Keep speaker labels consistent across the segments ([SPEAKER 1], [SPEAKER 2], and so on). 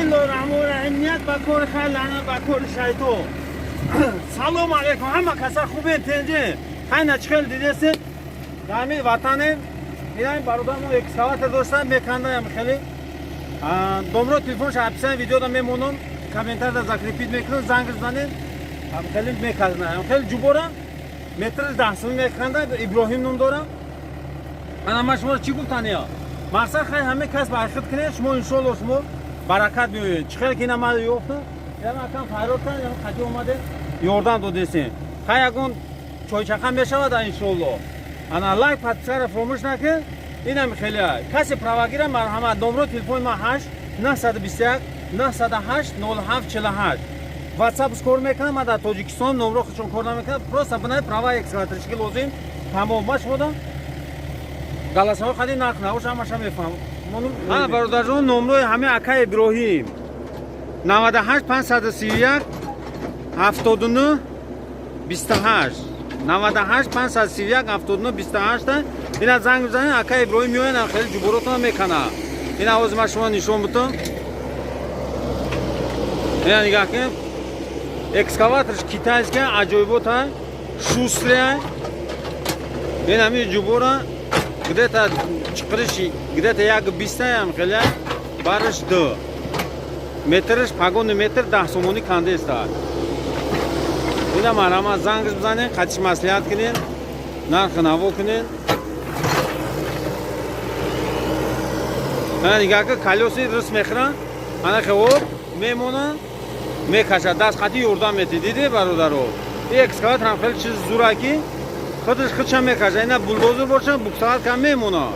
[SPEAKER 1] Бисмиллоҳи раҳмони раҳим. Ният ба кори хайр, лаънат ба кори шайтон. Салому алейкум, ҳама каса хубен, тенҷе? Хайна, чӣ хел дидесед, дар ҳамин ватанем инами бародармо экскаватор доштан, мекандаям хеле. Номро телефонша описание видеода мемонам, комментарда закрепить мекунам, занг занед, хеле меказна. Хеле ҷубора метрш 10 сум меканда. Иброҳим ном дорам. Ана ман шуморо чӣ гуфтания? Мақсад, хай, ҳаме кас ба хид кунед, шумо иншоалло шумо баракат меоед. Чӣ хеле ки ина ман ёфтам, яна акам файрод кан, яна қати омаде ёрдам додесем. Хай, ягон чойчақа мешавад, иншоалло. Ана лайк, подпискара фаромӯш накун. Инам хеле касе правагира, марҳамат. Номро телефони ман 8 921 908 07 48. Ватсап кор мекунам, ман дар Тоҷикистон номро худшон кор намекунам. Просто бинай, права экскаваторщики лозим, тамом. Ма шумодам голосовой қади нарх набоша, ҳамаша мефаҳмам. Ана, бародарҷон, номрои ҳамаи акаи Иброҳим 98 531 79 28, 98 531 79 28. Ина занг бизанед, акаи Иброҳим меояд, хеле ҷуборотона мекана. Ина ҳозир ман шумо нишон бутам. Ина нигаҳ кунед, экскаваторш китайская, аҷоибота, шустрая. Ин ҳамин ҷубора где-то чиқириши где-то як бистаям, хеле бараш ду метрш, погони метр 10 сомонӣ кандеста. Ина марҳамат, зангш бизанед, қатиш маслиҳат кунед, нархи наво кунед. Ана нигаҳ ки колёси рис мехӯранд, ана хе мемонанд, мекашад, даст қати ёрдам метӣ. Диди, бародаро, и экскаватор ҳам хеле чизи зура ки худаш худша мекаша. Ина булдозер боша, буксовать кам мемонад.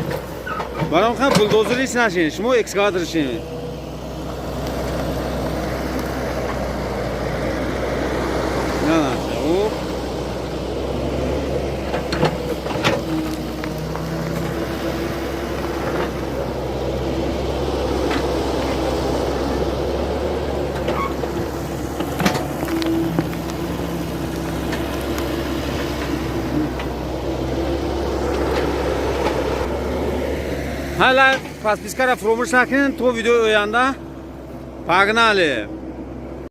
[SPEAKER 1] Баром ха булдозерист нашин, шумо экскаватор шин. На, о. Ҳала подпискара фаромӯш накунед. То видеои оянда, погнали!